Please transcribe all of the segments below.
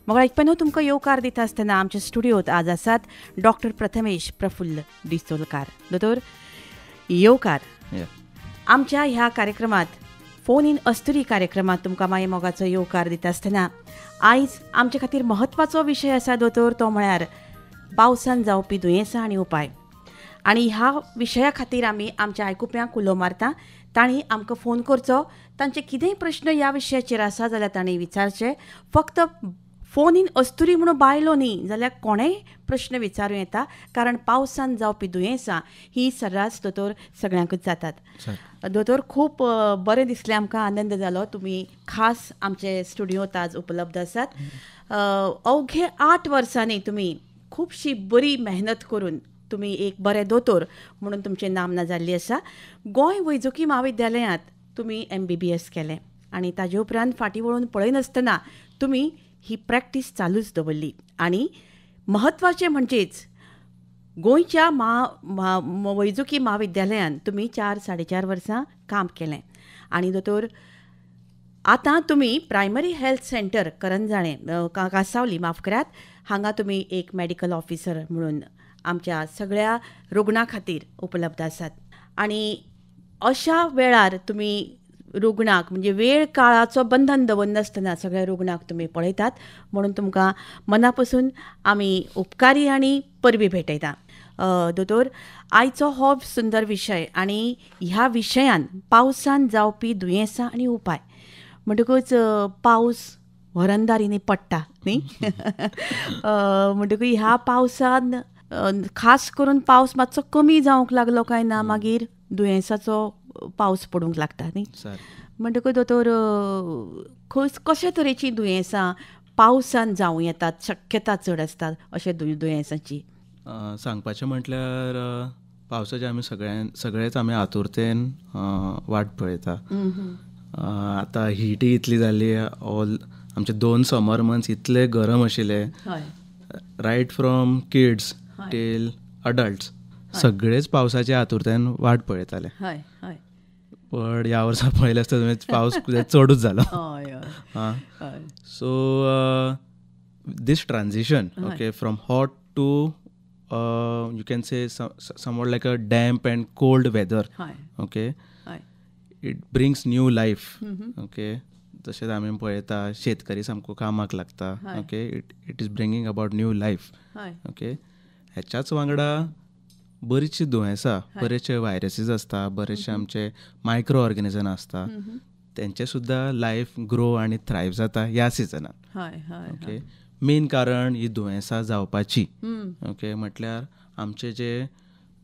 मग आयकप्यांनो, तुमकां येवकार दिता आसतना आमच्या स्टुडियोत आज आसात डॉक्टर प्रथमेश प्रफुल्ल डिचोलकार. दोतोर, येवकार. आमच्या ह्या कार्यक्रमात, फोन इन अस्तुरी कार्यक्रमात तुमकां माये मोगाचो येवकार दिता आसतना आयज आमचे खातीर म्हत्वाचो विशय आसा दोतोर, तो म्हळ्यार पावसान जावपी दुयेंसां आनी उपाय. आनी ह्या विशया खातीर आमी आमच्या आयकुप्यांक उलो मारता, तांणी आमकां फोन करचो. तांचे कितेंय प्रश्न ह्या विशयाचेर आसा जाल्यार तांणी विचारचे. फक्त फोन इन अस्तुरी म्हणून बायलो न्ही, जाल्यार कोणेय प्रश्न विचारूं येता, कारण पावसान जावपी दुयेंसां ही सर्रास दोतोर सगळ्यांकूच जातात. दोतोर, खूब बरें दिसलें आमकां, आनंद जालो तुमी खास आमचे स्टुडियोंत आज उपलब्ध आसात. अवघे 8 वर्सांनी तुमी खुबशी बरी मेहनत करून तुमी एक बरे दोतोर म्हणून तुमचें नामना जाल्ली आसा. गोंय वैजकी म्हाविद्यालयांत तुमी MBBS केलें आनी ताजे उपरांत फाटीं वळून पळयनासतना तुमी ही प्रॅक्टीस चालूच दवरली. आनी म्हत्वाचें म्हणजेच गोंयच्या वैजकी म्हाविद्यालयांत तुमी 4-4.5 वर्सां काम केलें. आनी दोतोर, आतां तुमी primary health centre Karanzalem Cansaulim, माफ करात, हांगा तुमी एक मेडिकल ऑफिसर म्हणून आमच्या सगळ्या रुग्णां खातीर उपलब्ध आसात. आनी अशा वेळार तुमी रुग्णाक म्हणजे वेळ काळाचो बंधन दवरनासतना सगळ्या रुग्णाक तुमी पळयतात, म्हणून तुमकां मना पसून आमी उपकारी आनी परबी भेटयता. दोतोर, आयचो हो सुंदर विशय आनी ह्या विशयान पावसान जावपी दुयेंसां आनी उपाय म्हणटकूच पावस वरंदारींनी पडटा न्ही, म्हणटकूच ह्या पावसान खास करून पावस मातसो कमी जावंक लागलो काय ना मागीर दुयेंसाचो पावस पडूंक लागता न्ही. म्हणटकूच दोतोर, कशे तरेची दुयेंसां पावसान जावं येतात, शक्यता चड आसता अशे दुयेंसांची? सांगपाचें म्हटल्यार पावसाचे आमी सगळेच आमी आतुरतेन वाट पळयता. आतां हिटय इतली जाली, ऑल आमचे 2 समर मंथ्स इतले गरम आशिल्ले, right from kids till adults सगळेच पावसाचे आतुरतेन वाट पळयताले. पण ह्या वर्सा पळयलें आसता तुवें पावस चडूच जालो. So this transition, okay, from hot to you can say somewhat like a damp and cold weather, okay, it brings new life. Okay, तशेंच आमी पळयता शेतकरी सामको कामाक लागता. Okay, it is bringing about new life. Okay, ह्याच्याच वांगडा बरीचशी दुयेंसां, बरेचशे व्हायरसीस आसता, बरेचशे आमचे मायक्रो ऑर्गेनिजम आसता, तेंचे सुद्दां लायफ ग्रो आनी थ्रायव जाता ह्या सिजनान. ओके, मेन कारण ही दुयेंसां जावपाची, ओके, म्हटल्यार आमचे जे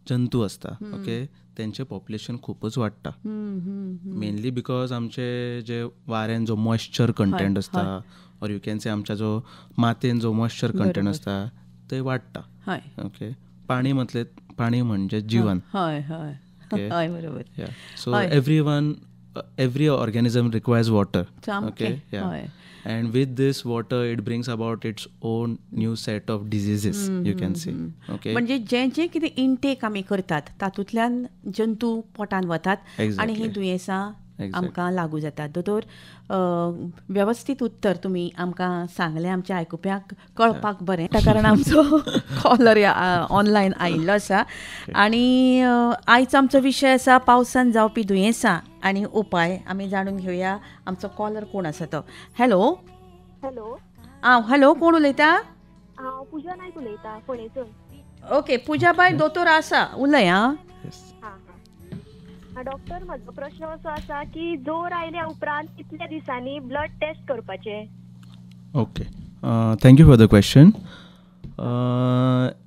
जंतू आसता, ओके, तेंचें पॉप्युलेशन खुबूच वाडटा. मेनली because आमचे जे वाऱ्यान जो मॉइश्चर कंटेंट आसता, ऑर you can से आमच्या जो मातयेन जो मॉइश्चर कंटेंट आसता ते वाडटा. ओके, पाणी म्हटलें, पाणी म्हणजे जीवन. बरोबर. So everyone, every organism requires water. Okay, and with this water it brings about its own new set of diseases, you can say. Okay, म्हणजे जे जे कितें इनटेक आमी करतात तातूंतल्यान जंतू पोटान वतात आनी ही दुयेंसां आमकां लागू जातात. दोतोर, वेवस्थीत उत्तर तुमी आमकां सांगलें, आमच्या आयकुप्यांक कळपाक बरें, कारण आमचो कॉलर ऑनलायन आयिल्लो आसा. आनी आयचो आमचो विशय आसा पावसान जावपी दुयेंसां आनी उपाय. आमी जाणून घेवया आमचो कॉलर कोण आसा तो. हॅलो. हॅलो. आं, हॅलो, कोण उलयता? हांव पुजा नायक उलयता, फोंडेसून. ओके पुजाबाय, दोतोर आसा, उलय. आं, डॉक्टर, म्हजो प्रश्न असो आसा की जोर आयल्या उपरांत कितल्या दिसांनी ब्लड टेस्ट करपाचें? Okay, thank you for the question.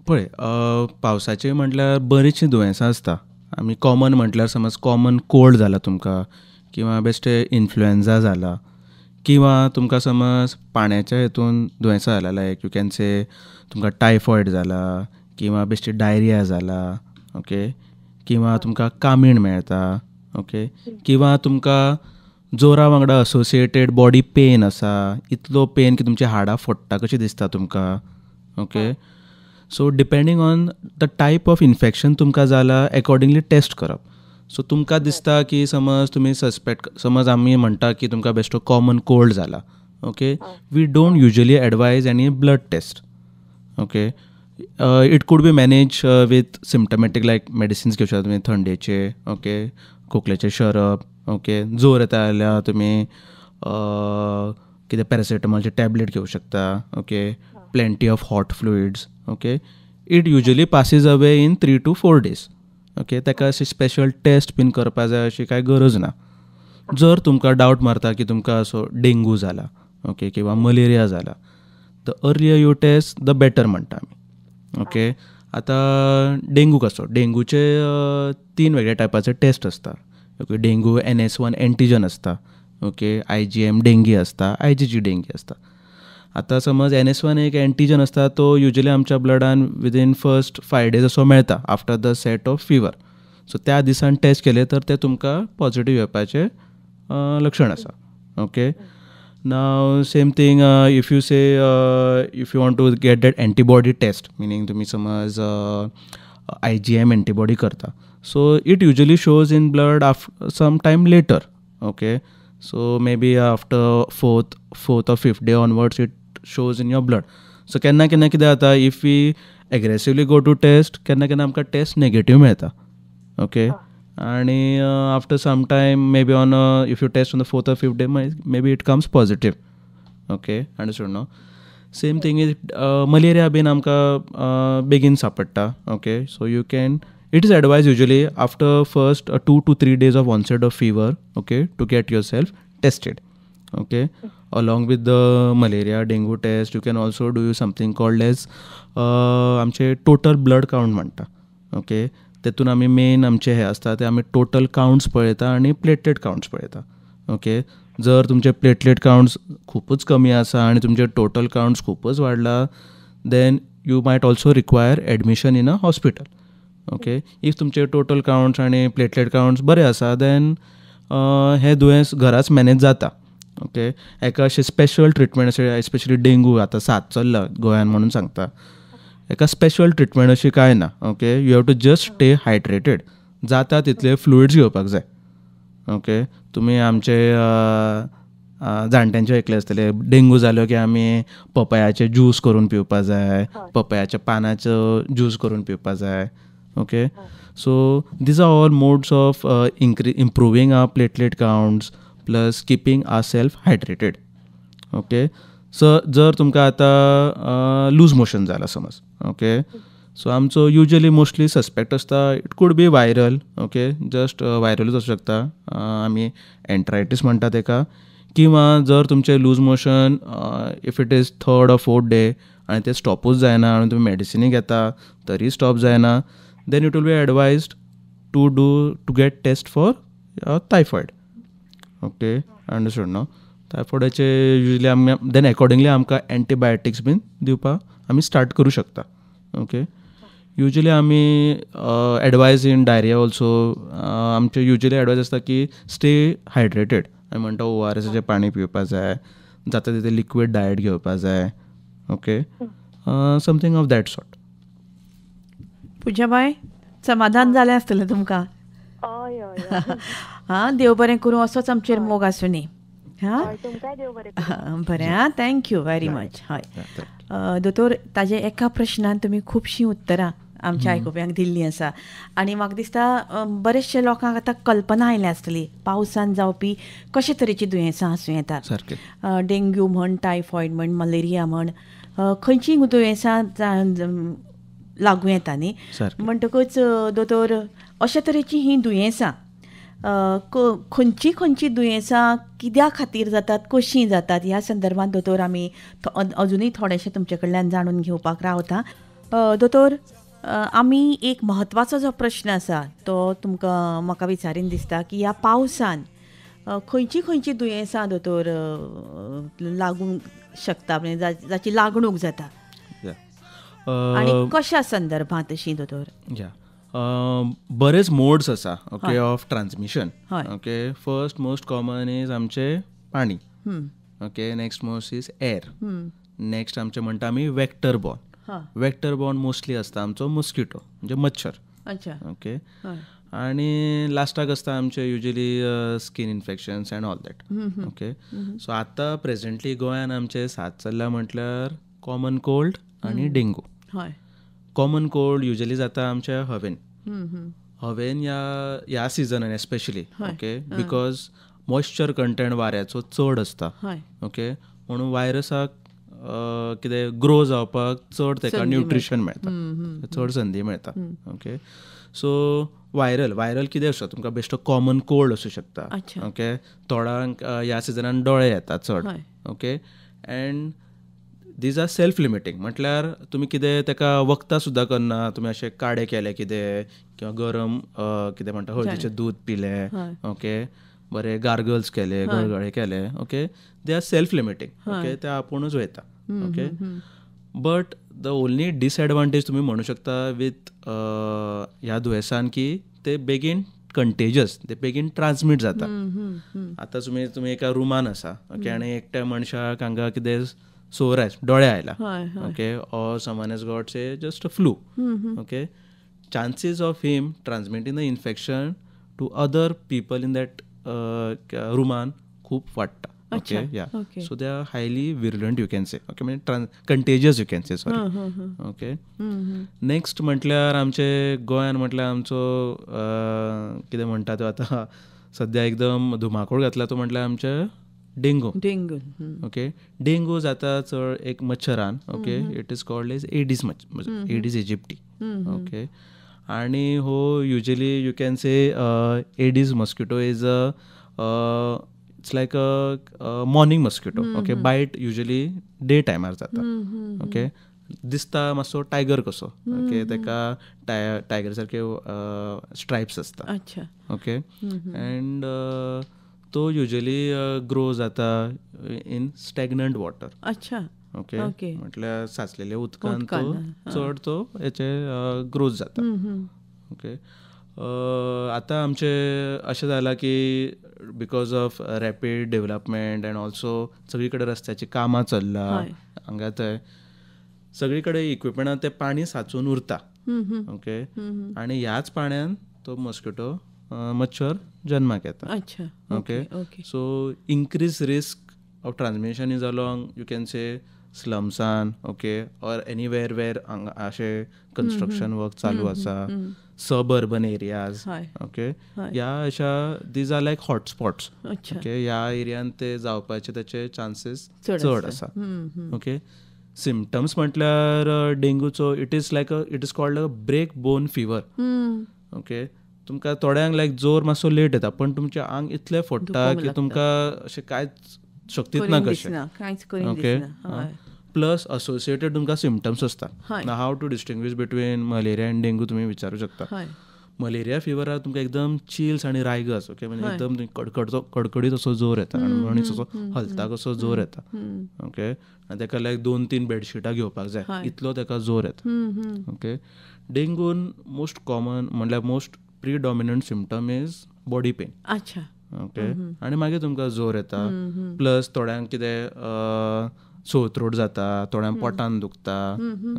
पळय, पावसाचे म्हटल्यार बरीचशीं दुयेंसां आसता. आमी कॉमन म्हटल्यार समज कॉमन कोल्ड जाला तुमकां, किंवा बेश्टे इन्फ्लुएन्जा जाला, किंवा तुमकां समज पाण्याच्या हितून दुयेंसां जाला, लायक you can से तुमकां टायफॉयड जाला, किंवा बेश्टे डायरिया जाला, ओके, किंवा तुमकां कामीण मेळटा, ओके, किंवा तुमकां जोरा वांगडा असोसिएटेड बॉडी पेन आसा, इतलो पेन की तुमची हाडां फोडटा कशी दिसता तुमकां, okay. So depending on the type of infection तुमकां जाला एकॉर्डिंगली टेस्ट करप. सो तुमकां दिसता की समज तुमी सस्पेक्ट, समज आमी म्हणटा की तुमकां बेश्टो कॉमन कोल्ड जाला, okay, we don't usually advise any blood test. Okay, it could be manage with symptomatic like medicines घेवं शकता तुमी थंडेचे, ओके, खोकलेचे शरप, ओके, जोर येता जाल्यार तुमी कितें पॅरासिटामॉलचे टॅबलेट घेवं शकता, okay, plenty of hot fluids, okay. It usually passes away in 3 to 4 days. Okay, ताका अशी स्पेशल टेस्ट बीन करपा जाय अशी कांय गरज ना. जर तुमकां डावट मारता की तुमकां असो डेंगू जाला, ओके, किंवा मलेरिया जाला, the earlier you test the better म्हणटा आमी. ओके, आतां डेंगू कसो, डेंगूचे 3 वेगळ्या टायपाचे टेस्ट आसता. ओके, डेंगू NS1 antigen आसता, ओके, IgM dengue आसता, IgG dengue आसता. आतां समज NS1 एक एंटीजन आसता तो युजली आमच्या ब्लडान विदीन फर्स्ट 5 डेज असो मेळटा after the set of fever. So त्या दिसान टेस्ट केले तर ते तुमकां पॉझिटिव्ह येवपाचें लक्षण आसा. Okay, now same thing if you say if you want to get that antibody test, meaning तुमी समज IgM antibody करता, so it usually shows in blood some time later. Okay, so maybe after fourth or fifth day onwards it shows in your blood. So केन्ना केन्ना कितें जाता, if we aggressively go to test, केन्ना केन्ना आमकां taste negative मेळटा. Okay, आनी after some time maybe on if you test on the 4th or 5th day maybe it comes positive. Okay, understood no. Same thing is malaria बीन आमकां बेगीन सापडटा. Okay, so you can, it is advise usually after first 2 to 3 days of onset of fever, okay, to get yourself tested. Okay, along with the malaria dengue test you can also do something called as आमचे total blood count म्हणटा. Okay, तेतून आमी main आमचे हे आसता ते आमी total counts पळयता आनी प्लेटलेट काउंट्स पळयता. ओके, जर तुमचे प्लेटलेट काउंट्स खुबूच कमी आसा आनी तुमचे टोटल काउंट्स खुबूच वाडला, then you might also require admission in a hospital. Okay, if तुमचे टोटल काउंट्स आनी प्लेटलेट काउंट्स बरे आसा, देन हें दुयेंस घराच मॅनेज जाता. ओके, एका अशें स्पेशल ट्रिटमेंट अशें एस्पेशली डेंगू आतां सात चल्ला गोंयान म्हणून सांगता, एका स्पेशल ट्रिटमेंट अशी कांय ना. Okay, you have to just stay hydrated, जाता तितले फ्लुइड्स घेवपाक जाय. ओके, तुमी आमचे जाणट्यांचे आयकलें आसतलें, डेंगू जालो की आमी पपयाचे ज्यूस करून पिवपा जाय, पपयाच्या पानाचो ज्यूस करून पिवपा जाय. Okay, so these are all modes of improving our platelet counts plus keeping our self hydrated. Okay, so जर तुमकां आतां लूज मोशन जाला समज, ओके, सो आमचो युजली मोस्टली सस्पेक्ट आसता it could be viral. Okay, just व्हायरलूच आसूं शकता, आमी एंट्रायटीस म्हणटा तेका, किंवा जर तुमचें loose motion if it is 3rd or 4th day आनी तें स्टॉपूच जायना आनी तुमी मेडिसिनी घेता तरी स्टॉप जायना, then it will be advised to do to get test for typhoid. Okay, understood no. टायफॉयडाचे usually आमी then accordingly आमकां एंटीबायोटिक्स बीन दिवपाक आमी स्टार्ट करूं शकता. ओके, युजली आमी एडवायज इन डायरिया ऑल्सो, आमचे युजली एडवायज आसता की स्टे हायड्रेटेड. आमी म्हणटा ORSाचें पाणी पिवपा जाय, जाता तितलें लिक्वीड डायट घेवपा जाय. Okay, something of that sort. पुजाबाय, समाधान जालें आसतलें तुमकां. हय हय, हां, देव बरें करूं, असोच आमचेर मोग आसुनी. हां, बरें, आं, thank you very much. हय दोतोर, ताजे एका प्रश्नान तुमी खुबशीं उत्तरां आमच्या आयकुप्यांक दिल्लीं आसा आनी म्हाका दिसता बरेचशे लोकांक आतां कल्पना आयल्या आसतली पावसान जावपी कशे तरेचीं दुयेंसां आसूं येतात. डेंग्यू म्हण, टायफॉयड म्हण, मलेरिया म्हण, खंयचीं दुयेंसां लागूं येता न्ही. म्हणटकच दोतोर, अशे तरेचीं हीं दुयेंसां खंयचीं खंयचीं दुयेंसां कित्या खातीर जातात, कशीं जातात, ह्या संदर्भात दोतोर आमी अजुनूय थोडेशें तुमचे कडल्यान जाणून घेवपाक रावता. दोतोर, आमी एक म्हत्वाचो जो प्रश्न आसा तो तुमकां म्हाका विचारीन दिसता की ह्या पावसान खंयचीं खंयचीं दुयेंसां दोतोर लागूंक शकता, म्हणजे जाची लागणूक जाता आनी कशा संदर्भात अशी दोतोर? बरेच मोड्स आसा, okay, of transmission. Okay, first most common is आमचे पाणी. Okay, next most is air. Next आमचे म्हणटा आमी vector borne. Vector borne mostly आसता आमचो मॉस्किटो, म्हणजे मच्छर. ओके, आनी लास्टाक आसता आमचे usually skin infections and all that. Okay, so आतां प्रेजेंटली गोंयान आमचे साथ चल्ला म्हटल्यार कॉमन कोल्ड आनी डेंगू. कॉमन कोल्ड युजली जाता आमच्या हवेन, हवेन ह्या सिजनान especially. Okay, because moisture content वाऱ्याचो चड आसता. ओके, म्हणून वायरसाक कितें ग्रो जावपाक चड ताका न्युट्रिशन मेळटा, चड संदी मेळटा. ओके, सो व्हायरल कितें आसता तुमकां बेश्टो कॉमन कोल्ड आसूं शकता. ओके, थोड्यांक ह्या सिजनान दोळे येता चड. Okay, and these are self limiting, म्हटल्यार तुमी कितें ताका वखदां सुद्दां करना, तुमी अशें काडे केले कितें किंवा गरम कितें म्हणटा हळदीचें दूद पिलें, ओके, बरे गार्गल्स केले, गळगळे केले. Okay, they are self limiting. Okay, ते आपुणूच वयता. Okay, but the only disadvantage तुमी म्हणू शकता विथ ह्या दुयेंसान की ते बेगीन कंटेजियस, ते बेगीन ट्रान्समीट जाता. आतां तुमी एका रुमान आसा, ओके, आनी एकट्या मनशाक हांगा कितें सोर आयज दोळे आयला, okay, or someone has got say just a flu, okay, chances of him transmitting the infection to other people in that रुमान खूब वाडटा. Okay, yeah, so they are highly virulent you can say. Okay, म्हणजे contagious you can say, sorry. Okay, next म्हटल्यार आमचे गोंयान म्हटल्यार आमचो कितें म्हणटा तो आतां सद्या एकदम धुमाकूळ घातला तो म्हटल्यार आमचे डेंगू. ओके, डेंगू जाता चड एक मच्छरान. Okay, it is called as Aedes Aedes aegypti. Okay, आनी हो usually you can say Aedes mosquito is a it's like a morning mosquito. Okay, bite usually day टायमार जाता. ओके, दिसता मातसो टायगर कसो. ओके, ताका टायगर सारके स्ट्रायप्स आसता. ओके, एंड तो युजली ग्रो जाता इन स्टॅग्नंट वॉटर. ओके, म्हटल्यार साचलेल्या उदकान तो चड तो हेचे ग्रोथ जाता. ओके, आतां आमचे अशें जालां की because of rapid development and also सगळी कडेन रस्त्याची कामां चल्ला हांगा थंय सगळी कडेन इक्विपमेंटान तें पाणी साचून उरता. ओके, आनी ह्याच पाण्यान तो मॉस्किटो मच्छर जन्माक येता. Okay, so increase risk of transmission is along you can say स्लम्सान, okay, or anywhere where हांगा अशें कन्स्ट्रक्शन वर्क चालू आसा, सबअर्बन एरियाज. ओके, ह्या अशा these are like hotspots. Okay, ह्या एरियान ते जावपाचे ताचे चान्सीस चड आसा. ओके, सिमटम्स म्हटल्यार डेंगूचो it is like it is called a break bone fever. Okay, तुमकां थोड्यांक लायक जोर मातसो लेट येता, पण तुमचें आंग इतलें फोडटा की तुमकां अशें कांयच शक्तीच ना कशें. ओके, प्लस असोसिएटेड तुमकां सिमटम्स आसता. How to distinguish between malaria and dengue तुमी विचारूं शकता. मलेरिया फिवराक तुमकां एकदम चिल्स आनी रायगस, ओके, म्हणजे एकदम कडकडीत असो जोर येता आनी असो हलता कसो जोर येता. ओके, आनी ताका लायक 2-3 बेडशिटां घेवपाक जाय इतलो ताका जोर येता. ओके, डेंगून मोस्ट कॉमन म्हणल्यार most predominant symptom is body pain. Okay, आनी मागीर तुमकां जोर येता, प्लस थोड्यांक कितें सोर थ्रोट जाता, थोड्यांक पोटान दुखता.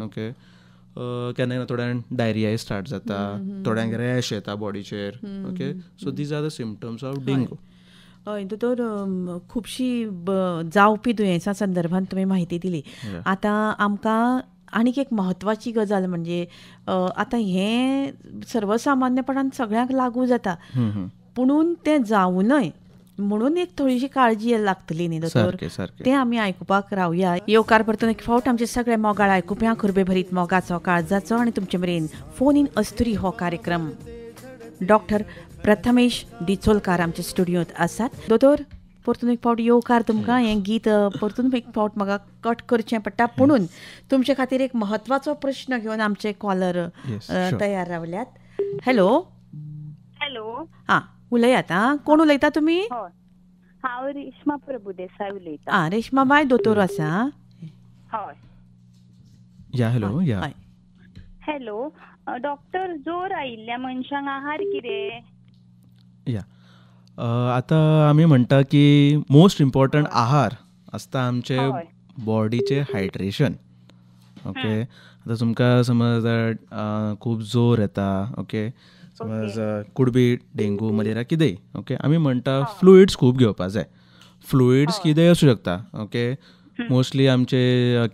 ओके, केन्ना केन्ना थोड्यांक डायरियाय स्टार्ट जाता, थोड्यांक रॅश येता बॉडीचेर. Okay, so these are the symptoms of dengue. हय दोतोर, खुबशी जावपी दुयेंसां संदर्भात तुमी म्हायती दिली. आतां आमकां आनीक एक म्हत्वाची गजाल म्हणजे आतां हें सर्वसामान्यपणान सगळ्यांक लागू जाता, पुणून तें जावं नये म्हणून एक थोडीशी काळजी लागतली न्ही दोतोर, तें आमी आयकुपाक रावया. येवकार परतून एक फावट आमचे सगळे मोगाळ आयकुप्यां खुर्बे भरीत मोगाचो काळजाचो आनी तुमचे मेरेन फोन इन अस्तुरी हो कार्यक्रम. डॉक्टर प्रथमेश डिचोलकार आमच्या स्टुडियोंत आसात. दोतोर, परतून एक फावट येवकार तुमकां. हें गीत परतून एक फावट म्हाका कट करचें पडटा, पुणून तुमचे खातीर एक म्हत्वाचो प्रश्न घेवन आमचे कॉलर तयार रावल्यात. हॅलो. हॅलो. हां, उलयात. हां, कोण उलयता तुमी? हांव रेश्मा प्रभुदेसाय उलयता. हां, रेश्मा बाय, दोतोर आसा. हय. या हॅलो. या हॅलो डॉक्टर, जोर आयिल्ल्या मनशांक आहार कितें? या, आतां आमी म्हणटा की मोस्ट इम्पॉर्टंट आहार आसता आमचे बॉडीचें हायड्रेशन. ओके, आतां तुमकां समज खूब जोर येता, ओके, समज could be dengue, malaria, कितेंय. ओके, आमी म्हणटा फ्लुइड्स खूब घेवपा जाय. फ्लुइड्स कितेंय आसूं शकता. ओके, मोस्टली आमचे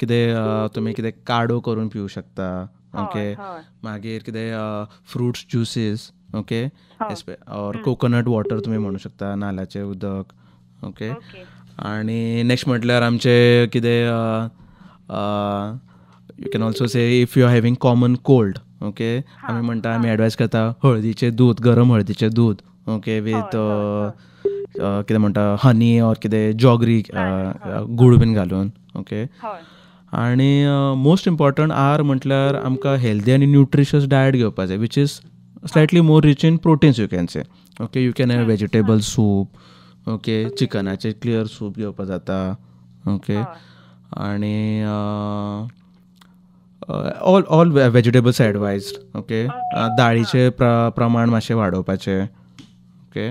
कितें तुमी कितें काडो करून पिवूं शकता. ओके, मागीर कितें fruits juices. Okay, or coconut water तुमी म्हणू शकता, नाल्लाचें उदक. ओके, आनी नेक्स्ट म्हटल्यार आमचें कितें you can also say if you are having common cold. Okay, आमी म्हणटा, आमी एडवायज करता हळदीचें दूद, गरम हळदीचें दूद. ओके, विथ कितें म्हणटा हनी ऑर कितें जॉगरी, गूळ बीन घालून. ओके, आनी मोस्ट इम्पॉर्टंट आहार म्हटल्यार आमकां हेल्दी आनी न्युट्रिशियस डायट घेवपा जाय, which is slightly more rich in proteins, you can say. Okay, you can have vegetable soup. Okay, चिकनाचें clear soup घेवपा जाता. ओके, आनी all all vegetables advised. Okay, दाळीचें प्रमाण मातशें वाडोवपाचें. ओके,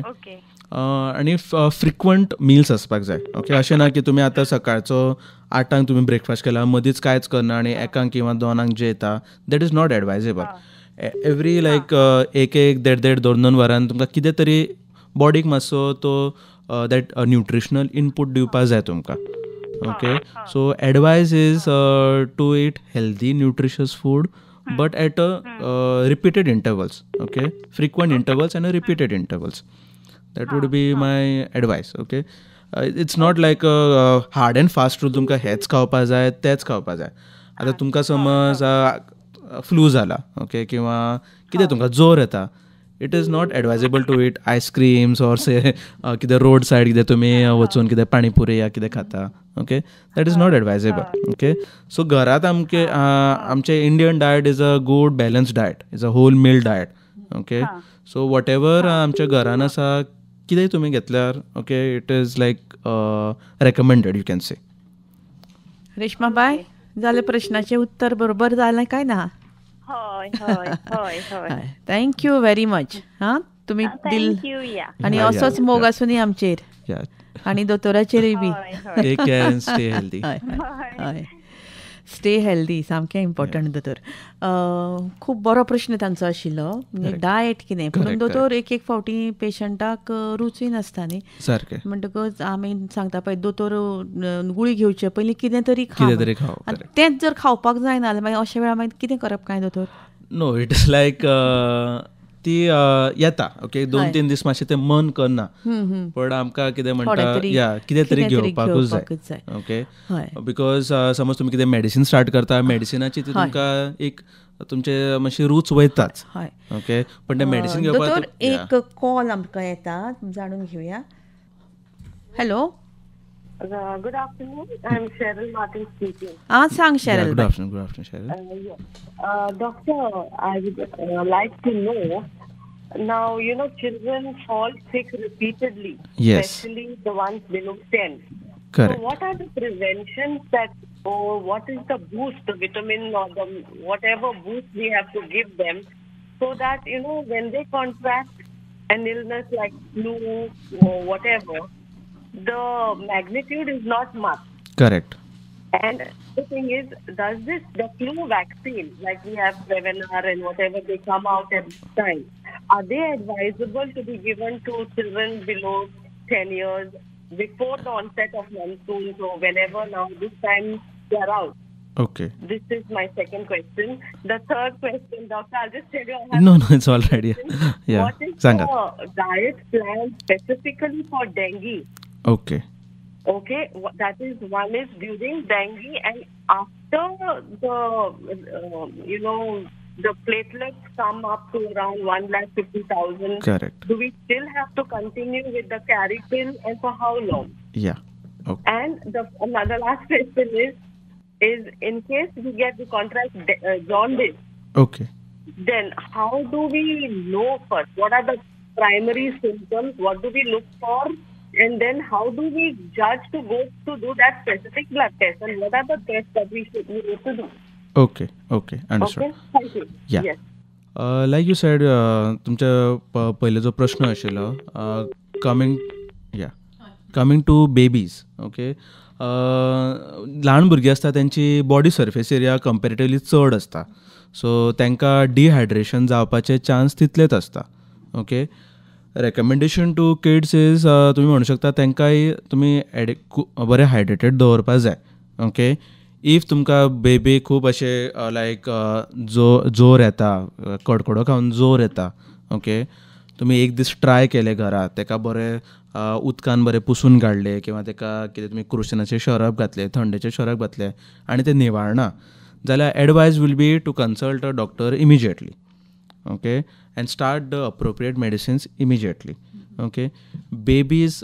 आनी फ्रिक्वंट मिल्स आसपाक जाय. ओके, अशें ना की तुमी आतां सकाळचो 8ांक तुमी ब्रेकफास्ट केला, मदींच कांयच करना आनी 1ांक किंवा 2ांक जेयता. That is not advisable. Every like 1 1 1.5 1.5 2 2 वरान तुमकां कितें तरी बॉडीक मातसो तो that nutritional input दिवपाक जाय तुमकां. Okay, so advice is to eat healthy nutritious food but at a repeated intervals. Okay, frequent intervals and repeated intervals. That would be my advice. Okay, it's not like a hard and fast rule तुमकां हेंच खावपा जाय तेंच खावपा जाय. आतां तुमकां समज फ्लू जाला, ओके, किंवा कितें तुमकां जोर येता, it is not advisable to eat ice creams or say कितें रोड सायड कितें तुमी वचून कितें पाणीपुरी या कितें खाता. Okay, that is not advisable. Okay, so घरांत आमचे आमचे Indian diet is a good balance diet, is a whole meal diet. Okay, so whatever आमच्या घरान आसा कितेंय तुमी घेतल्यार, okay, it is like recommended, you can say. Reshma बाय, जालें प्रश्नाचें उत्तर बरोबर जालें काय ना? हय हय हय हय, thank you very much. हां, तुमी दिल आनी असोच मोग आसूनी आमचेर आनी दोतोराचेरय बी. Take care and stay healthy. हय, स्टे हेल्दी सामकें इम्पॉर्टंट दोतोर. खूब बरो प्रश्न तांचो आशिल्लो, म्हणजे डायट कितें. पूण दोतोर एक एक फावटी पेशंटाक रुचूय नासता न्ही, सारकें. म्हणटकच आमी सांगता पळय दोतोर गुळी घेवचे पयलीं कितें तरी खा, तेंच जर खावपाक जायना जाल्यार मागीर अशा वेळार मागीर कितें करप काय दोतोर? नो, it is like ती येता. ओके, 2-3 दीस मातशें तें मन करना, पण आमकां कितें म्हणटा या कितें तरी घेवपाकूच जाय. ओके, because समज तुमी कितें मेडिसीन स्टार्ट करता, मेडिसिनाची ती तुमकां एक तुमचे मातशी रूच वयताच. ओके, पण तें मेडिसीन घेवपाक. एक कॉल आमकां येता, जाणून घेवया. Hello, good afternoon. I am Cheryl Martin speaking. सांग Cheryl. Good afternoon. Good afternoon Cheryl. Doctor, I would like to know, now you know children fall sick repeatedly. Yes. Especially the ones below 10. Correct. So what are the preventions that, or what is the boost, the vitamin or the whatever boost we have to give them, so that you know when they contract an illness like flu or whatever, the magnitude is not much. Correct. And the thing is, does this, the flu vaccine, like we have Prevenar and whatever, they come out at this time, are they advisable to be given to children below 10 years before the onset of monsoon? So whenever now this time they are out. Okay. This is my second question. The third question, doctor, I'll just tell you. No, it's all right. Yeah. Yeah. What is the diet plan specifically for dengue? Okay. Okay, that is, one is during dengue and after the, you know, the platelets come up to around 150,000. Correct. Do we still have to continue with the carry pill and for how long? Yeah. Okay. And the another last question is in case we get the contract jaundice. Okay. Then how do we know first? What are the primary symptoms? What do we look for? And then how do we judge to go to do that specific blood test? And what are the tests that we should we need to do? Okay, okay, understood. Okay, thank you. Yeah. Yes. Like you said, तुमच्या पहिले जो प्रश्न आशिल्लो, coming to babies, okay, ल्हान भुरगीं आसता तेंची body surface area comparatively चड आसता. सो तांकां डिहायड्रेशन जावपाचे चान्स तितलेच आसता. Okay, recommendation to kids is तुमी म्हणू शकता तांकांय तुमी बरें हायड्रेटेड दवरपाक जाय. ओके, if तुमकां बेबी खूब अशें लायक जोर येता, कडकडो खावन जोर येता, ओके, तुमी एक दीस ट्राय केले घरा, ताका बरें उदकान बरें पुसून काडलें किंवा ताका कितें तुमी क्रोसिनाचें शरप घातलें, थंडेचें शरप घातलें आनी तें निवाळना जाल्यार advice will be to consult a doctor immediately. Okay, and start the appropriate medicines immediately. Okay, babies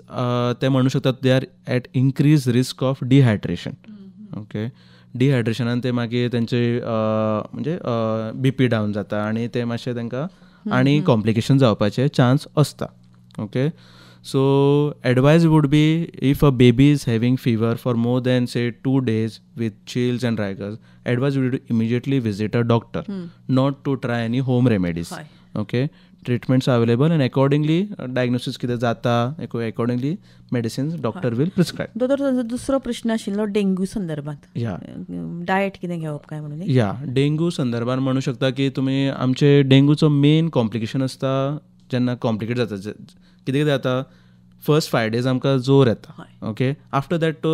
ते म्हणू शकतात they are at increase risk of dehydration. Okay, डिहायड्रेशनान ते मागीर तेंचे म्हणजे बीपी डावन जाता आनी ते मातशें तांकां आनी कॉम्प्लिकेशन जावपाचे चान्स आसता. Okay, so advice would be if a baby is having fever for more than say 2 days with chills and rigors, advice would immediately visit a doctor, not to try any home remedies. Okay, treatments are available and accordingly diagnosis कितें जाता accordingly medicines doctor will prescribe. दोतोर, दुसरो प्रश्न आशिल्लो dengue संदर्भात, या diet कितें घेवप काय म्हणून. या डेंग्यू संदर्भात म्हणू शकता की तुमी आमचे डेंग्यूचो मेन कॉम्प्लिकेशन आसता जेन्ना कॉम्प्लिकेट जाता, कितें कितें जाता, फर्स्ट 5 days आमकां जोर येता. ओके, आफ्टर that तो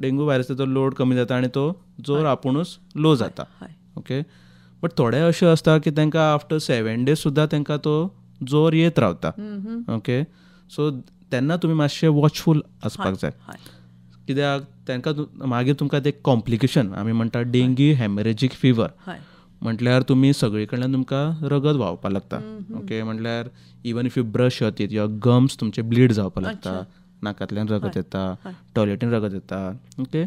डेंग्यू व्हायरसाचो लोड कमी जाता आनी तो जोर आपुणूच लो जाता. ओके, बट थोडे अशें आसता की तांकां आफ्टर 7 days सुद्दां तांकां तो जोर येत रावता. ओके, सो तेन्ना तुमी मातशें वॉचफूल आसपाक जाय, कित्याक तांकां मागीर तुमकां ते कॉम्प्लिकेशन आमी म्हणटा डेंग्यू हॅमरेजीक फिवर, म्हटल्यार तुमी सगळे कडल्यान तुमकां रगत व्हांवपाक लागता. ओके, म्हटल्यार even if you brush your teeth, your gums तुमचे ब्लीड जावपाक लागता, नाकांतल्यान रगत येता, टॉयलेटीन रगत येता. Okay,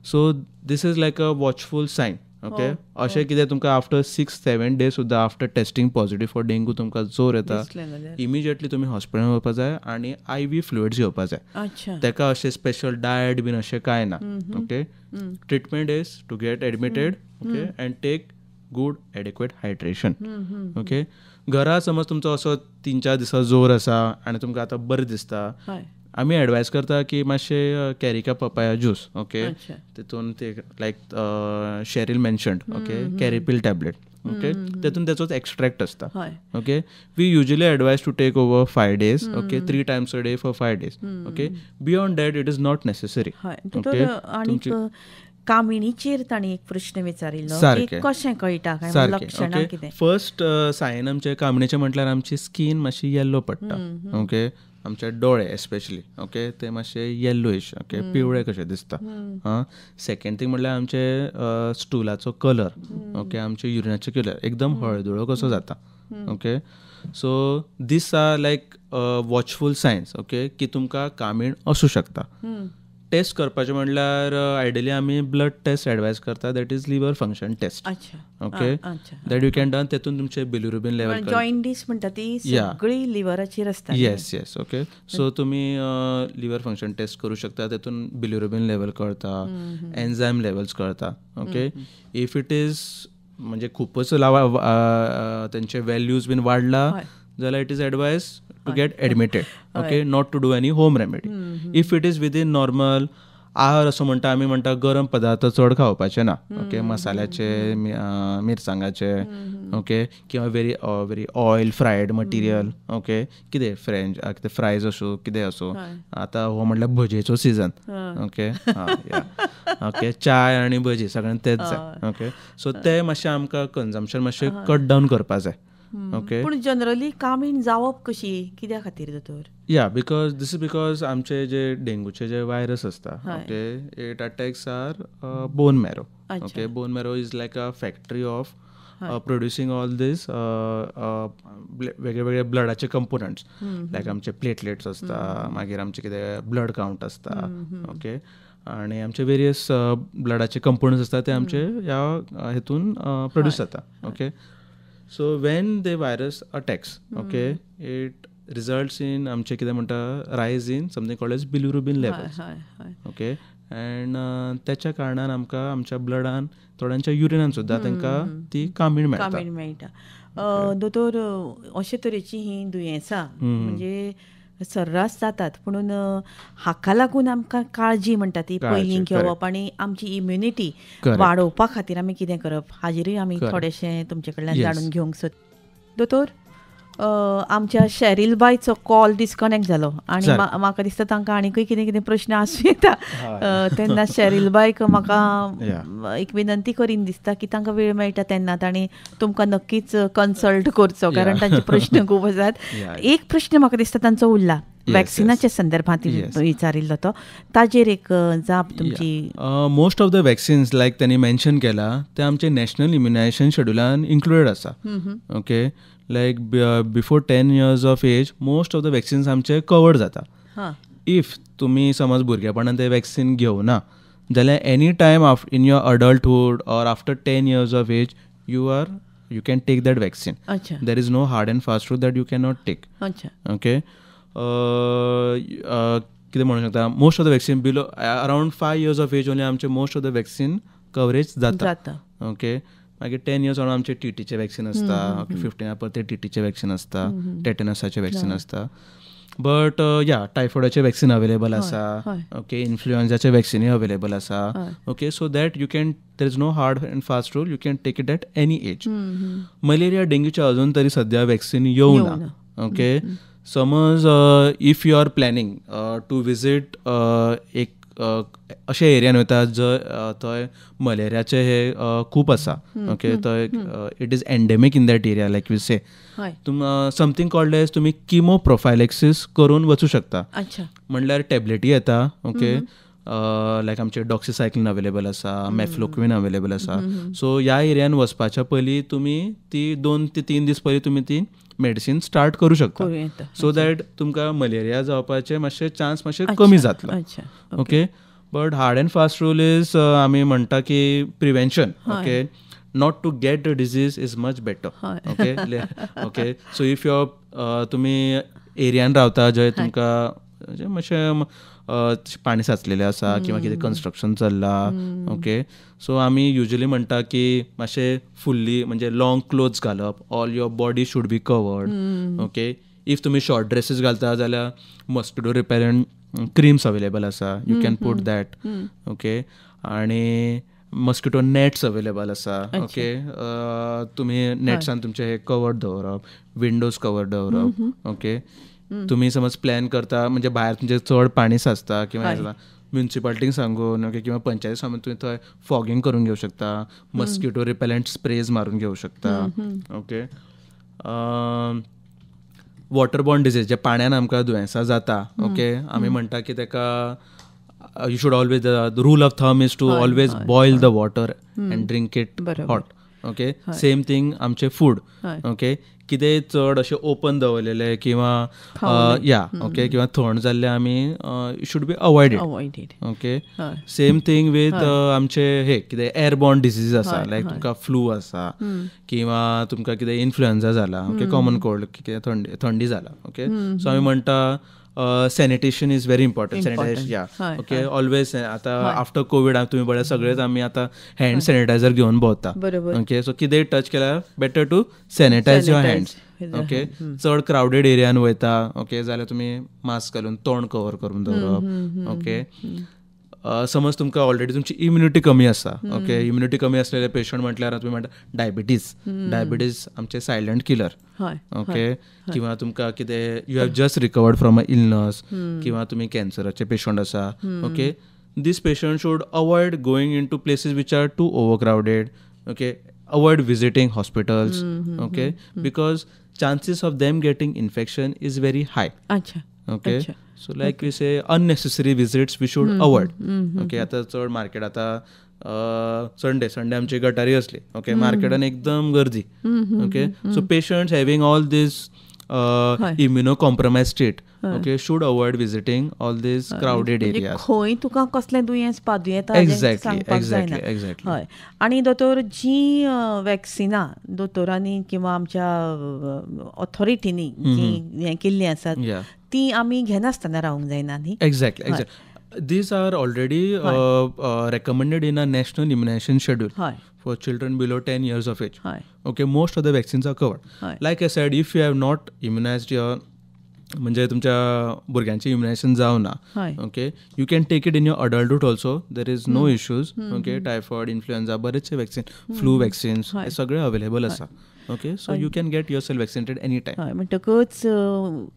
so this is like a watchful sign. Okay, अशें कितें तुमकां आफ्टर 6-7 days सुद्दां after testing positive for dengue तुमकां जोर येता, इमिजिएटली तुमी हॉस्पिटलान वचपाक जाय आनी IV fluids घेवपाक जाय. ताका अशें स्पेशल डायट बीन अशें कांय ना. Okay, treatment is to get admitted, okay, and take good adequate hydration. Okay, घरा समज तुमचो असो 3-4 दिसां जोर आसा आनी तुमकां आतां बरें दिसता, आमी एडवायज करता की मातशें कॅरिका पपाया ज्यूस, ओके, तितून ते लायक Cheryl mentioned, okay, Caripill tablet, okay, तेतून तेचोच एक्स्ट्रॅक्ट आसता. Okay, we usually advise to take over 5 days, okay, 3 times a day for 5 days. Okay, beyond that it is not necessary. Okay, कामिणीचेर तांणी एक प्रश्न विचारिल्लो, कशें कळटा काय लक्षणां कितें? फर्स्ट सायन आमचे कामिणीचे म्हटल्यार आमची स्कीन मातशी येल्लो पडटा. ओके, आमचे डोळे एस्पेशली, ओके, ते मातशे येल्लोइश, ओके, पिवळे कशे दिसता. हां, सेकंड थिंग म्हटल्यार आमचे स्टुलाचो कलर, ओके, आमचे युरिनाचो कलर एकदम हळदुळो कसो जाता. Okay, so these are like watchful signs, okay, की तुमकां कामीण आसूं शकता. टेस्ट करपाचें म्हणल्यार आयडियली आमी ब्लड टेस्ट एडवायज करता, that is liver function test. Okay, that you can done, तेतून तुमचे बिलिरुबीन लेवल, जॉइंडीस म्हणटा ती सगळी लिव्हराचेर आसता. येस येस, ओके, सो तुमी लिव्हर फंक्शन टेस्ट करूं शकता, तेतून बिलिरुबीन लेवल कळता, एन्झायम लेवल्स कळता. ओके, if it is म्हणजे खूपच तेंचे वेल्यूज बीन वाडला जाल्यार it is advise to get admitted, okay, not to do any home remedy. If it is within normal, आहार असो म्हणटा आमी म्हणटा गरम पदार्थ चड खावपाचे ना, ओके, मसाल्याचे, मिरसांगाचे, ओके, किंवा very very oil fried material, okay, कितें फ्रेंच कितें फ्रायज आसूं कितें आसूं, आतां हो म्हटल्यार भजयेचो सिजन, ओके, ओके, चाय आनी भजी सगळ्यांक तेच जाय. ओके, सो ते मातशें आमकां कन्जम्पशन मातशें कट डावन करपा जाय. ओके, पूण जनरली कामीण जावप कशी कित्या खातीर दोतोर? या because this is because आमचे जे डेंगूचे जे व्हायरस आसता, okay, it attacks our bone marrow. Okay, bone marrow is like a factory of producing all these वेगळे वेगळे ब्लडाचे कंपोनंट्स, लायक आमचे प्लेटलेट्स आसता, मागीर आमचे कितें ब्लड कावंट आसता, ओके, आनी आमचे वेरियस ब्लडाचे कंपोनंट्स आसता ते आमचे ह्या हेतून प्रोड्यूस जाता. Okay, so when the virus attacks, okay, it results in आमचे कितें म्हणटा rise in something called as bilirubin levels. Okay, and त्याच्या कारणान आमकां आमच्या ब्लडान थोड्यांच्या युरिनान सुद्दां तांकां ती कामीण मेळटा. कामीण मेळटा. दोतोर, अशे तरेची ही दुयेंसां म्हणजे सर्रास जातात, पुणून हाका लागून आमकां काळजी म्हणटा ती पयलीं घेवप आनी आमची इम्युनिटी वाडोवपा खातीर आमी कितें करप हाजेरूय आमी थोडेशें तुमचे कडल्यान जाणून घेवंक सोद. दोतोर, आमच्या शेरील बायचो कॉल डिस्कनेक्ट जालो आनी म्हाका दिसता तांकां आनीकूय कितें कितें प्रश्न आसूं येता. तेन्ना शेरील बायक म्हाका एक विनंती करीन दिसता की तांकां वेळ मेळटा तेन्ना तांणी तुमकां नक्कीच कन्सल्ट करचो, कारण तांचे प्रश्न खूब आसात. एक प्रश्न म्हाका दिसता तांचो उरला वॅक्सिनाच्या संदर्भात विचारिल्लो तो, ताजेर एक जाप तुमची. Most of the vaccines like त्यांनी मेन्शन केला ते आमचे नॅशनल इम्युनायझेशन शेड्युलान इन्क्लुडेड आसा. Okay, like before 10 years of age most of the vaccines आमचे कवर्ड जाता. If तुमी समज भुरगेपणान ते वॅक्सिन घेवना जाल्यार any time in your adulthood or after 10 years of age you can take that vaccine. There is no hard and fast rule that you cannot take. Okay, कितें म्हणू शकता, most of the vaccine below around 5 years of age only आमचे most of the vaccine coverage जाता. Okay, मागीर 10 years आमचे टीटीचे vaccine आसता, 15 परत ते टीटीचे वॅक्सिन आसता, टेटनसाचे वॅक्सिन आसता. बट या टायफॉइडाचे वॅक्सिन अवेलेबल आसा, ओके, इन्फ्लुएन्जाचे वॅक्सिनूय अवेलेबल आसा. Okay, so that you can, there is no hard and fast rule, you can take it at any age. Malaria डेंग्यूचे अजून तरी सद्या वॅक्सिन येवना. ओके, समज if you are planning to visit एक अशे एरियान वयता जंय थंय मलेरियाचे हे खूब आसा, ओके, थंय it is endemic in that area, like you say तुम समथींग कॉल्ड एज तुमी किमो प्रोफायलेक्सिस करून वचूं शकता. म्हणल्यार टॅबलेटी येता, ओके, लायक आमचे डॉक्सिसायक्लिन अवेलेबल आसा, मेफ्लोक्विन अवेलेबल आसा. सो ह्या एरियान वचपाच्या पयलीं तुमी ती 2 ते 3 दीस पयलीं तुमी ती मेडिसिन स्टार्ट करू शकता, सो that तुमकां मलेरिया जावपाचे मातशे चान्स मातशे कमी जातलो. Okay, but hard and fast rule is आमी म्हणटा की prevention, okay, not to get the disease is much better. Okay, okay, so if your तुमी एरियान रावता जंय तुमकां मातशें पाणी साचलेलें आसा किंवा कितें कन्स्ट्रक्शन चल्लां, ओके, सो आमी युजली म्हणटा की मातशें फुल्ली म्हणजे लॉंग क्लोथ्स घालप, all your body should be covered. Okay, if तुमी शॉर्ट ड्रेसीस घालता जाल्यार मॉस्किटो रिपेलंट क्रीम्स अवेलेबल आसा, you can put that. Okay, आनी मॉस्किटो नॅट्स अवेलेबल आसा. ओके, तुमी नॅट्सान तुमचें हे कवर दवरप, विंडोज कवर दवरप. ओके, तुमी समज प्लॅन करता म्हणजे भायर तुमचें चड पाणी साचता किंवा म्युनिसिपालिटीक सांगून, ओके, किंवा पंचायती सांगून तुमी थंय फॉगिंग करून घेवं शकता, मॉस्किटो रिपेलंट स्प्रेज मारून घेवं शकता. ओके, वॉटरबॉर्न डिजीज जे पाण्यान आमकां दुयेंसां जाता, ओके, आमी म्हणटा की तेका you should always, the rule of thumb is to always boil the water and drink it hot. Okay, same thing आमचे फूड, ओके, कितेंय चड अशें ओपन दवरलेलें किंवा या ओके किंवा थंड जाल्लें आमी should be avoided. Okay, same thing with आमचे हे कितें एअरबॉर्न डिजीज आसा, लायक तुमकां फ्लू आसा किंवा तुमकां कितें इन्फ्लुएन्जा जाला, ओके, कॉमन कोल्ड, कितें थंडी जाला, ओके, सो आमी म्हणटा sanitation is very important. Sanitation, yeah, okay, always. आता आफ्टर कोविड तुम्ही बरे सगळेच आम्ही आता हँड सॅनिटायझर घेऊन भोवता. ओके, सो कितेंय टच केल्यार better to sanitize your hands. Okay, चड क्रावडेड एरियान वयता, ओके, जाल्यार तुमी मास्क घालून तोंड कवर करून दवरप. ओके, समज तुमकां ऑलरेडी तुमची इम्युनिटी कमी आसा, ओके, इम्युनिटी कमी असलेले पेशंट म्हटल्यार तुमी म्हणटा डायबिटीज, डायबिटीज आमचे सायलंट किलर. ओके, किंवा तुमकां कितें you have just recovered from a illness किंवा तुमी कॅन्सराचे पेशंट आसा, okay, this patient should avoid going into places which are too overcrowded. Okay, avoid visiting hospitals, okay, because chances of them getting infection is very high. Okay, so like we say unnecessary visits we should avoid. Okay, आता चड market आता Sunday आमची गटारी असली, okay, मार्केटान एकदम गर्दी. Okay, so patients having all this immunocompromise state, okay, should avoid visiting all this crowded areas. खंय तुका कसलें दुयेंस पादूं येता सांगपाक जायना. एक्झॅक्टली. हय, आनी दोतोर जी वॅक्सिनां दोतोरांनी किंवा आमच्या ऑथॉरिटींनी जी हें केल्लीं आसात ती आमी घेनासतना रावंक जायना न्ही? Exactly, exactly. These are already recommended in a national immunization schedule for children below 10 years of age. Okay, most of the vaccines are covered. Like I said, if you have not immunized your म्हणजे तुमच्या भुरग्यांचें immunisation जावं ना, okay, you can take it in your adulthood also, there is no issues. Okay, typhoid, influenza, बरेचसे vaccine, flu vaccines हे सगळे available आसा. Okay, so you can get yourself vaccinated any time. हय, म्हणटकच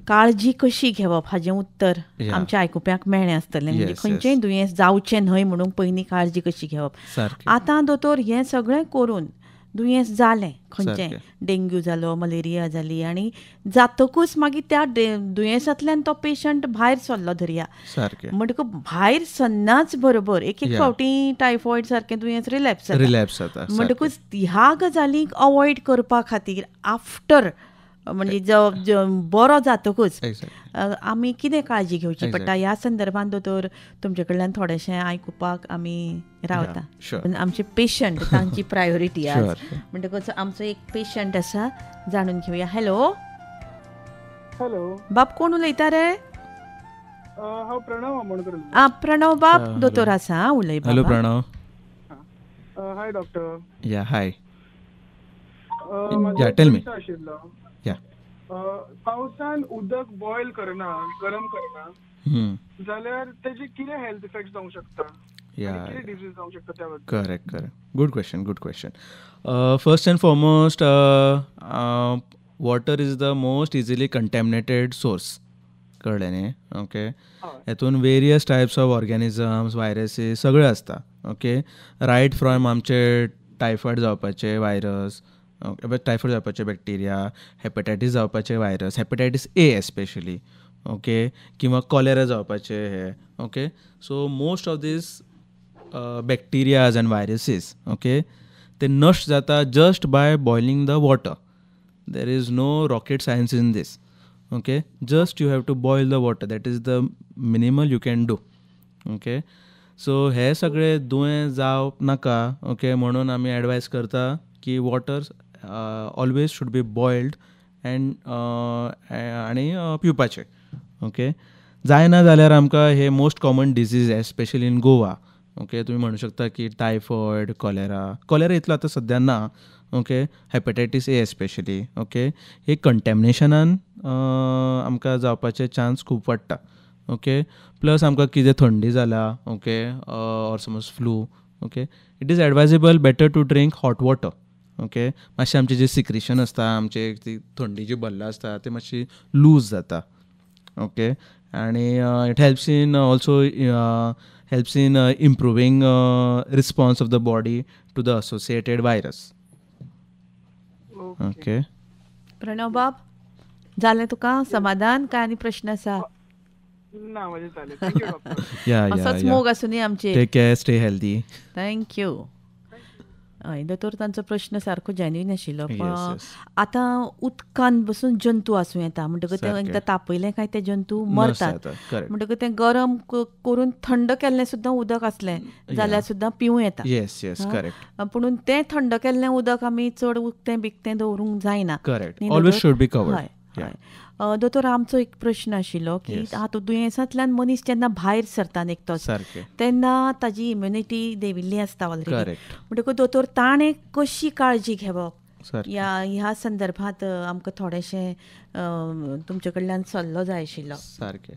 काळजी कशी घेवप हाजें उत्तर आमच्या आयकुप्यांक मेळ्ळें आसतलें. म्हणजे खंयचेंय दुयेंस जावचें न्हय म्हणून पयलीं काळजी कशी घेवप. आतां दोतोर हें सगळें करून दुयेंस जालें, खंयचें डेंग्यू जालो, मलेरिया जाली, आनी जातकूच मागीर त्या दुयेंसांतल्यान तो पेशंट भायर सरलो धरया, म्हणटकच भायर सरनाच बरोबर एक एक फावटी टायफॉयड सारकें दुयेंस रिलॅप्स जाता. म्हणटकूच ह्या गजालींक अवॉयड करपा खातीर आफ्टर म्हणजे बरो जातकूच आमी कितें काळजी घेवची पडटा ह्या संदर्भात दोतोर तुमचे कडल्यान थोडेशें आयकुपाक आमी रावता. आमचे पेशंट तांची प्रायोरिटी आज, म्हणटकच आमचो एक पेशंट आसा, जाणून घेवया. हॅलो. हॅलो बाब, कोण उलयता रे? हांव प्रणव आमोणकर. आ प्रणव बाब, दोतोर आसा, उलय. Hello Pranav. Hi doctor. Yeah hi. Yeah tell me. पावसान उदक बॉयल करना, गरम करना जाल्यार तेजे कितें हेल्थ इफेक्ट जावंक शकता, कितें डिजीज जावंक शकता त्या बद्दल? Correct correct, good question, good question. First and foremost, water is the most easily contaminated source, कळ्ळें न्ही? ओके, हेतून various types of organisms, viruses सगळे आसता. ओके, रायट फ्रॉम आमचे टायफॉयड जावपाचे व्हायरस, टायफॉयड जावपाचे बॅक्टेरिया, हेपेटायटीस जावपाचे virus, hepatitis A especially, okay, किंवा कॉलेरा जावपाचे हे. Okay, so most of these bacterias and viruses, okay, ते नश्ट जाता just by boiling the water. There is no rocket science in this. Okay, just you have to boil the water, that is the minimal you can do. Okay, so हे सगळे दुयेंस जावप नाका, okay, म्हणून आमी एडवायज करता की water always should be boiled and आनी पिवपाचें. ओके, जायना जाल्यार आमकां हे most common disease especially in Goa, okay, तुमी म्हणू शकता की टायफॉयड, कॉलेरा, कॉलेरा इतलो आतां सद्या ना, okay, hepatitis A especially, okay, हे कंटेमिनेशनान आमकां जावपाचे चान्स खूब वाडटा. ओके, प्लस आमकां कितें थंडी जाला, ओके, ऑर समज flu, okay, it is advisable better to drink hot water. Okay, मातशें आमचें जें सिक्रिशन आसता, आमचें ती थंडी जी भल्ला आसता ते मातशी लूज जाता. ओके, आनी it helps in also helps in improving response of the body to the associated virus. Okay Pranav बाब, जालें तुका समाधान काय आनी प्रश्न आसा? ना, म्हजें जालें. Thank you doctor. असोच मोग आसूं आमचेर. Take care, stay healthy. Thank you. हय दोतोर, तांचो प्रश्न सारको जेन्युइन आशिल्लो. आतां उदकान बसून जंतू आसूं येता, म्हणटकच तें एकदां तापयलें काय ते जंतू मरतात, म्हणटकच तें गरम करून थंड केल्लें सुद्दां उदक आसलें जाल्यार सुद्दां पिवूं येता. येस येस, करेक्ट. पुणून तें थंड केल्लें उदक आमी चड उकतें बिकतें दवरूंक जायना. Correct, always should be covered. हय हय. दोतोर, आमचो एक प्रश्न आशिल्लो की आतां दुयेंसांतल्यान मनीस जेन्ना भायर सरता निकतोच तेन्ना ताजी इम्युनिटी देंविल्ली आसता ऑलरेडी, म्हणटकूच दोतोर ताणें कशी काळजी घेवप ह्या संदर्भात आमकां थोडेशें तुमचे कडल्यान सल्लो जाय आशिल्लो. सारकें,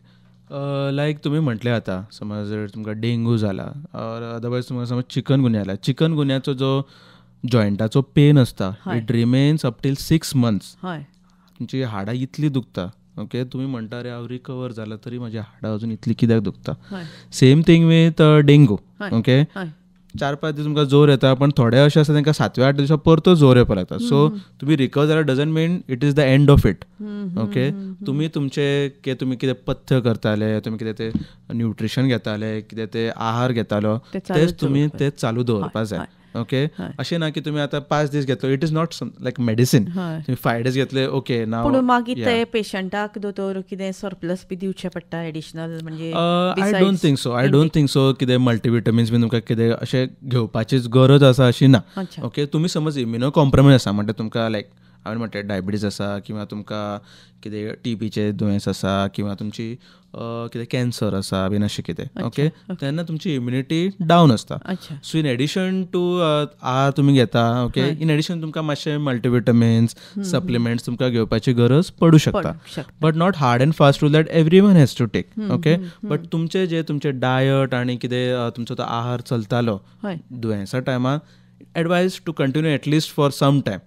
लायक तुमी म्हटलें आतां समज तुमकां डेंगू जाला ऑर अदरवायज तुमकां समज चिकनगुन्या जाला, चिकनगुन्याचो जो जॉयंटाचो पेन आसता it remains up till 6 months. हय, तुमची हाडां इतली दुखता. ओके, तुमी म्हणटा रे हांव रिकवर जाला तरी म्हजी हाडां अजून इतली कित्याक दुखता. Same thing with dengue. Okay, 4-5 दीस तुमकां जोर येता, पण थोडे अशें आसता तांकां 7व्या 8व्या दिसा परतो जोर येवपाक लागता. सो तुमी रिकवर जाल्यार doesn't mean it is the end of it. Okay, तुमी तुमचे तुमी कितें पथ्य करताले, तुमी कितें ते न्युट्रिशन घेताले, कितें ते आहार घेतालो, तेच तुमी ते चालू दवरपाक जाय. ओके, अशें ना की तुमी आतां 5 दीस घेतलो, it is not like medicine. तुमी 5 days घेतले, ओके ना. पूण मागीर ते पेशंटाक दोतोर कितें सरप्लस बी दिवचें पडटा एडिशनल, म्हणजे I don't think so, I don't think so कितें मल्टीविटमिन्स बी तुमकां कितें अशें घेवपाचीच गरज आसा अशी ना. ओके, तुमी समज इम्युनो कॉम्प्रोमायज आसा म्हणटा तुमकां लायक हांवें म्हणलें डायबिटीज आसा किंवा तुमकां कितें टीबीचें दुयेंस आसा किंवा तुमची कितें कॅन्सर आसा बीन अशें कितें, ओके, तेन्ना तुमची इम्युनिटी डावन आसता. सो इन एडिशन टू आहार तुमी घेता, ओके, इन एडिशन तुमकां मातशें मल्टीविटामिन्स सप्लिमेंट्स तुमकां घेवपाची गरज पडूं शकता, but not hard and fast rule that everyone has to take, okay. But तुमचे जे तुमचे डायट आनी कितें तुमचो तो आहार चलतालो दुयेंसा टायमार, advise to continue at least for some time,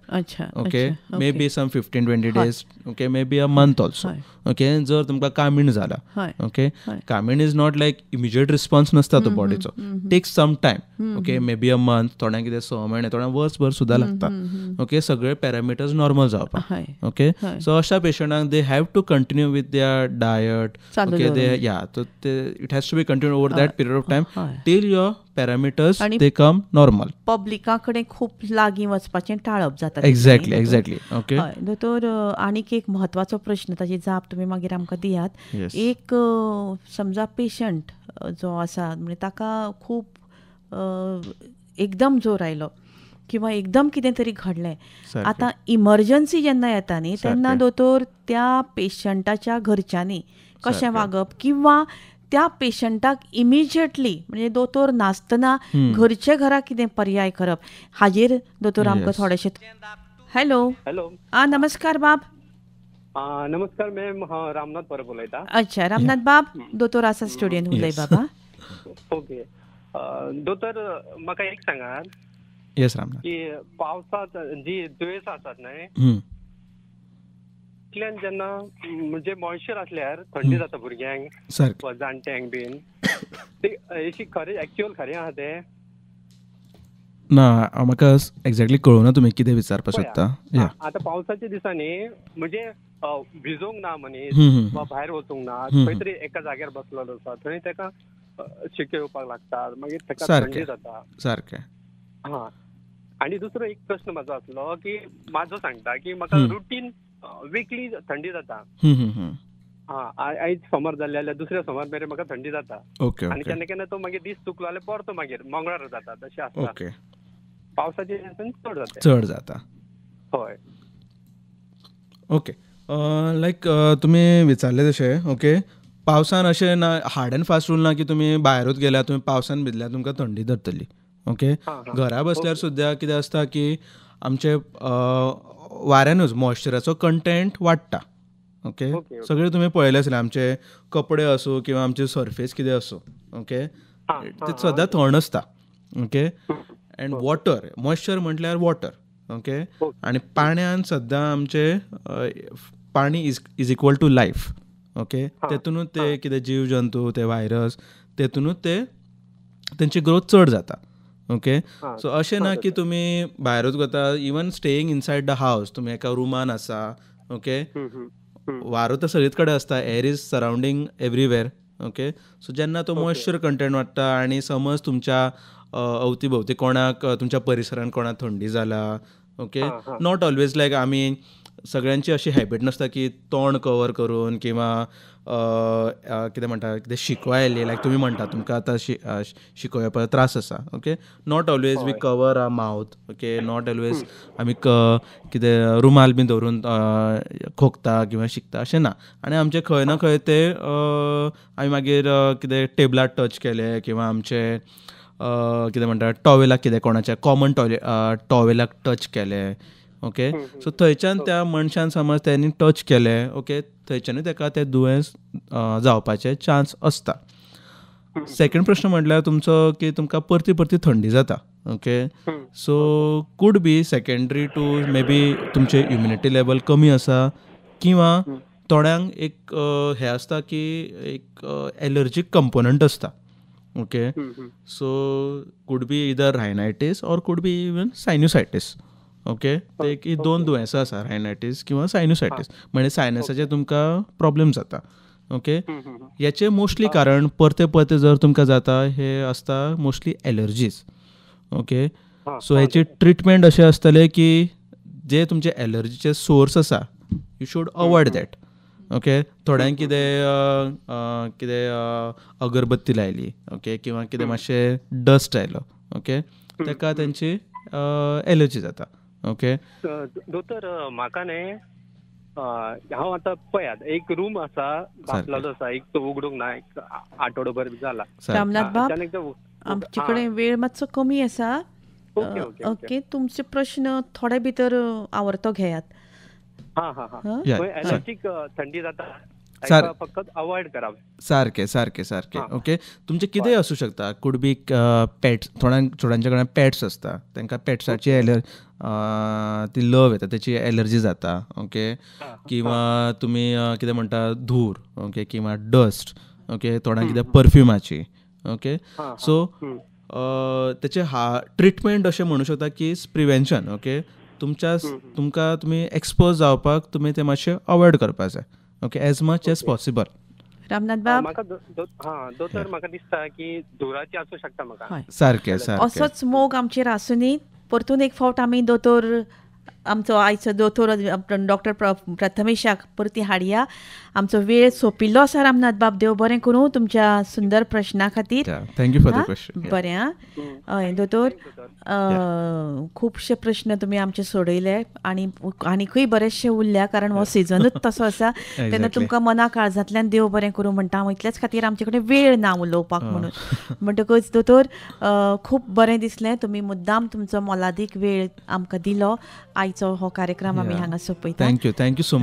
okay, maybe some 15-20 days, okay, maybe a month also, okay. जर तुमकां कामीण जाला, okay, कामीण is not like immediate response नासता तो बॉडीचो, take some time, okay, maybe a month, थोड्यांक कितें 6 म्हयने, थोड्यांक वर्सभर सुद्दां लागता, ओके, सगळे पॅरामिटर्स नॉर्मल जावपाक, ओके. सो अशा पेशंटांक they have to continue with their diet, okay, they या ते it has to be continue over that period of time till your parameters they come normal. पब्लिका कडेन खूब लागीं वचपाचें टाळप जाता. Exactly, exactly, okay. दोतोर, आनीक एक म्हत्वाचो प्रश्न, ताची जाप तुमी मागीर आमकां दियात. एक समजा पेशंट जो आसा म्हणजे ताका खूब एकदम जोर आयलो किंवा एकदम कितें तरी घडलें, आतां इमर्जन्सी जेन्ना येता न्ही तेन्ना दोतोर त्या पेशंटाच्या घरच्यांनी कशें वागप किंवा त्या पेशंटाक इमिजिएटली म्हणजे दोतोर नासतना घरचे घरा कितें पर्याय करप हाजेर दोतोर आमकां थोडेशें. हॅलो, हॅलो, आं नमस्कार बाब. नमस्कार मॅम, हांव रामनाथ परब उलयता. अच्छा रामनाथ बाब, दोतोर आसा स्टुडियोन, उलय बाबा. ओके दोतोर, म्हाका एक सांगात. येस रामनाथ. की पावसांत जी दुयेंसां आसात न्हय, जेन्ना म्हणजे मॉइश्चर असल्यार थंडी जाता भुरग्यांक वा जाणट्यांक बीन, ती अशी खरें एक्चुअल खरें आहा तें ना? म्हाका एक्झॅक्टली कळूं ना तुमी कितें विचारपाक सोदता. आतां पावसाच्या दिसांनी म्हणजे भिजोवंक ना मनीस वा भायर वचूंक ना, खंय तरी एका जाग्यार बसलेलो आसा थंय ताका शिके येवपाक लागता, मागीर ताका थंडी जाता सारकें. हा, आनी दुसरो एक प्रश्न म्हाजो आसलो की म्हाजो सांगता की म्हाका रुटीन वीकली थंडी जाता. हा, आयज सोमार जाल्ले जाल्यार दुसऱ्या सोमार मेरेन म्हाका थंडी जाता, आनी केन्ना केन्ना तो मागीर दीस चुकलो जाल्यार परतो मागीर मंगळार जाता, तशें आसता. पावसाच्या दिसांनी चड जाता. चड जाता, हय. ओके, लायक तुमी विचारलें तशें, ओके, पावसान अशें ना हार्ड एंड फास्ट रूल ना की तुमी भायरूच गेल्या, तुमी पावसान भिजल्या तुमकां थंडी धरतली, ओके. घरा बसल्यार सुद्दां कितें आसता की आमचे वाऱ्यानूच मॉइश्चराचो कंटेंट वाडटा, ओके. सगळे तुमी पळयलें आसलें, आमचे कपडे आसूं किंवा आमचे सरफेस कितें आसूं, ओके, ते सदां थंड आसता, ओके. एंड वॉटर, मॉइश्चर म्हटल्यार वॉटर, ओके, आनी पाण्यान सद्दां आमचे पाणी is equal to life, okay. तेतूनच ते कितें जीव जंतू, ते व्हायरस, तेतूनच ते तेंची ग्रोथ चड जाता, ओके. सो अशें ना की तुमी भायरूच वता, even staying inside the house, तुमी एका रुमान आसा, ओके, वारो तर सगळीच कडेन आसता, air is surrounding everywhere, okay. So जेन्ना तो मॉइश्चर कंटेंट वाडटा आनी समज तुमच्या अवती भोवती कोणाक, तुमच्या परिसरान कोणाक थंडी जाला, ओके, not always लायक आमी सगळ्यांची अशी हॅबिट नासता की तोंड कवर करून किंवा कितें म्हणटा कितें शिको आयली, लायक तुमी म्हणटा तुमकां आतां शिको येवपाचो त्रास आसा, okay, not always we cover our mouth, okay, not always आमी कितें रुमाल बीन दवरून खोकता किंवा शिकता अशें ना. आनी आमचें खंय ना खंय ते आमी मागीर कितें टेबलार टच केलें किंवा आमचें कितें म्हणटा टॉवेलाक कितें कोणाच्या कॉमन टॉवेलाक टच केलें, ओके, सो थंयच्यान त्या मनशान समज तेणी टच केलें, ओके, थंयच्यानूय ताका तें दुयेंस जावपाचे चान्स आसता. सेकंड प्रश्न म्हटल्यार तुमचो की तुमकां परती परती थंडी जाता, okay, so could be secondary to maybe तुमचें इम्युनिटी लेवल कमी आसा किंवा थोड्यांक एक हें आसता की एक एलर्जीक कंपोनंट आसता, okay, so could be either rhinitis or could be even sinusitis, okay. ते एक दोन दुयेंसां आसा, रायनायटीस किंवा सायन्युसायटीस, म्हणजे सायनसाचे तुमकां प्रॉब्लेम जाता, ओके. हेचे मोस्टली कारण परते परते जर तुमकां जाता हे आसता मोस्टली एलर्जीज, ओके. सो हेची ट्रिटमेंट अशें आसतलें की जे तुमचे एलर्जीचे सोर्स आसा you should avoid that, okay. थोड्यांक कितें कितें अगरबत्ती लायली, ओके, किंवा कितें मातशें डस्ट आयलो, ओके, ताका तेंची एलर्जी जाता, ओके दोतोर म्हाका न्ही हांव आतां पळयात एक रूम आसा बासलेलो आसा, एक तो उगडूंक ना, एक आठवडोभर जाला. रामनाथ बाब आमचे कडेन वेळ मातसो कमी आसा. ओके तुमचे प्रश्न थोडे भितर आवरतो घेयात. हां हां हां एलर्जीक थंडी जाता फक्त अवॉइड करावे. सारकें सारकें सारकें. ओके तुमचें कितेंय आसूं शकता, could be pets, थोड्यांच्या कडेन पेट्स आसता, तांकां पेट्साची ती लव येता, तेची एलर्जी जाता. ओके किंवा तुमी कितें म्हणटा धूर, ओके किंवा डस्ट, ओके थोड्यांक कितें परफ्युमाची. ओके सो तेचे ट्रिटमेंट अशें म्हणू शकता की प्रिवेन्शन. ओके तुमच्या तुमकां तुमी एक्सपोज जावपाक तुमी तें मातशें अवॉयड करपाक जाय. Okay as much as possible. Ramnath बाब दोतोर म्हाका दिसता की धुराची आसूं शकता म्हाका. सारकें सारकें असोच मोग आमचेर आसुनी. परतून एक फावट आमी दोतोर आमचो आयचो दोतोर डॉक्टर प्रथमेशाक परती हाडया. आमचो वेळ सोंपिल्लो आसा. रामनाथ बाब देव बरें करूं तुमच्या सुंदर प्रश्ना खातीर. Thank you for the question. बरें आं. हय दोतोर खुबशे प्रश्न तुमी आमचे सोडयले आनी आनीकूय बरेचशे उरल्या, कारण हो सिजनूच तसो आसा. तेन्ना तुमकां मना काळजांतल्यान देव बरें करूं म्हणटा हांव, इतलेच खातीर आमचे कडेन वेळ ना उलोवपाक म्हणून. म्हणटकच दोतोर खूब बरें दिसलें, तुमी मुद्दाम तुमचो मोलादीक वेळ आमकां दिलो. आयचो हो कार्यक्रम आमी हांगा सोंपयता. Thank you, thank you so much.